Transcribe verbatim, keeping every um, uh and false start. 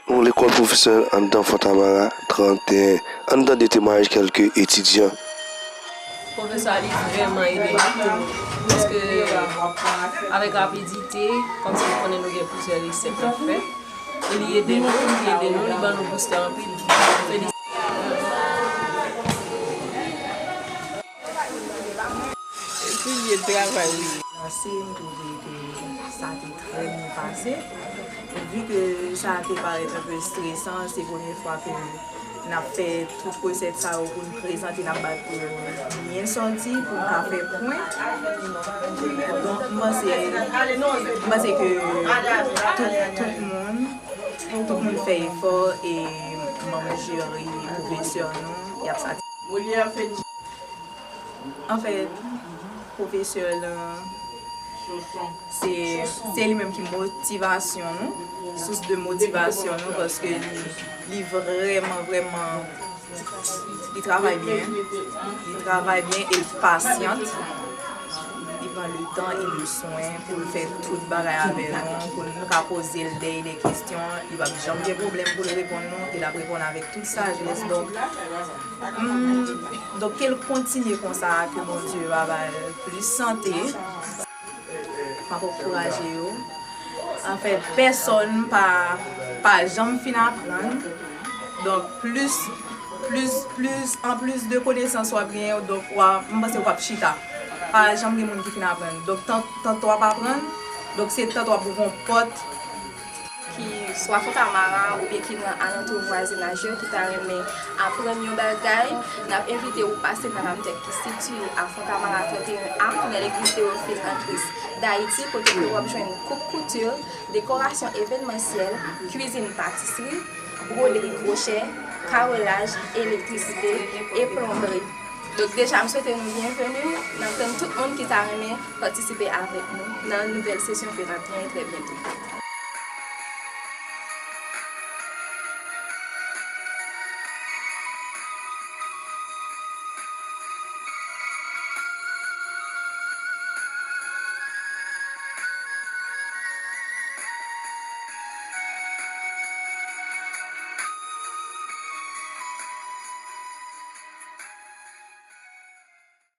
Nou lekòl pwofesyonèl anndan Fontamara trannteyen. Ann tande temwayaj kèlke etidyan. Pwofesè a li vrèman ede nou. Paske avèk rapidite, kòmsi li konnen nou gen plizyè resèt n ap fè. E li ede nou, li ede nou, li ban nou booster anpil. Felisite. Epi li travay wi. Lanse, m twouve ke sa te trè byen pase. Vu ke sa te parèt enpe stresan, se premye fwa ke n ap fè tout resèt sa yo pou n prezante, n ap bat pou yo byen sòti, pou n ka fè pwen. Donk, m panse, m panse ke tout, tout moun, tout moun fè efò e manm jiri, pwofesè nou, y ap satisfè. Anfèt, pwofesè lan, se, se li menm ki motivasyon nou, sous de motivasyon nou, paske li, li vrèman, vrèman, li travay byen, li travay byen e li pasyant, li pran letan e le swen pou l fè tout bagay avè nou, pou nou ka poze l dèyè de kesyon, li p ap janm gen pwoblèm pou l reponn nou, e l ap reponn avèk tout sajès. Donk, Donk, ke l kontinye konsa, ke Bondye va ba l plis sante. M ap ankouraje yo. Anfèt, pèsonn pa, pa janm fin aprann. Donk, plis, plis, plis, anplis de konesans w ap genyen, donk, w a, m panse w p ap chita. Pa janm gen moun ki fin aprann. Donk, tan, tan w ap aprann, donk, se tan w ap ouvri yon pòt. Ki swa Fontamara oubyen ki nan alantou vwazinaj yo ki ta renmen aprann yon bagay, n ap envite w pase nan Lamtèk ki sitiye a Fontamara trannteyen A, nan legliz Tewofil an Kris Dayiti, kote ke w ap jwenn koup kouti, dekorasyon evenmansyèl, kwizin patisri, bwodri kwochè, kawolaj, elektrisite e plonbri. Donk deja m swete nou byenveni, n ap tann tout moun ki ta renmen patisipe avèk nou nan nouvèl sesyon ke n ap genyen trè byento.